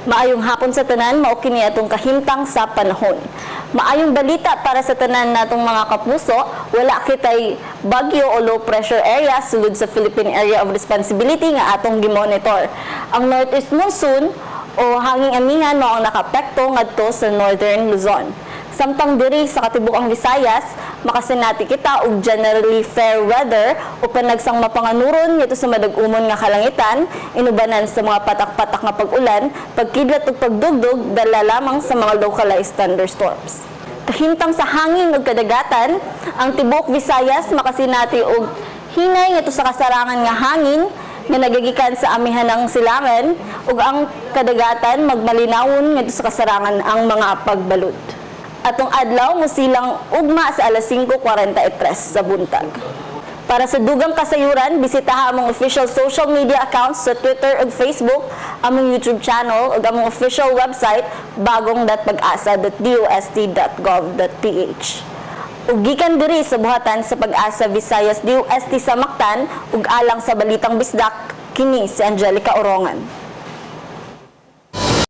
Maayong hapon sa tanan, mao kini atong kahimtang sa panahon. Maayong balita para sa tanan natong mga kapuso, wala kitay bagyo o low pressure area sulod sa Philippine Area of Responsibility nga atong gimonitor. Ang northeast monsoon o hanging amihan mao ang nakaapekto ngadto sa Northern Luzon. Samtang diri sa katibukang Visayas, makasinati kita og generally fair weather upan nagsang mapanganuron ngadto sa madag-umon nga kalangitan, inubanan sa mga patak-patak nga pag-ulan, pagkidlat ug pagdugdog dala lamang sa mga localized thunderstorms. Kahimtang sa hangin ug kadagatan, ang tibuok Visayas makasinati og hinay ngadto sa kasarangan nga hangin nga nagagikan sa amihanang silangan ug ang kadagatan magmalinawon ngadto sa kasarangan ang mga pagbalud. Atong adlaw musilang ugma sa alas 5:43 sa buntag. Para sa dugang kasayuran, bisitaha among official social media accounts sa Twitter ug Facebook, among YouTube channel ug among official website bagong.pagasa.dost.gov.ph. Ug gikan diri sa buhatan sa Pag-asa Visayas DOST sa Mactan ug alang sa Balitang Bisdak, kini si Angelica Orongan.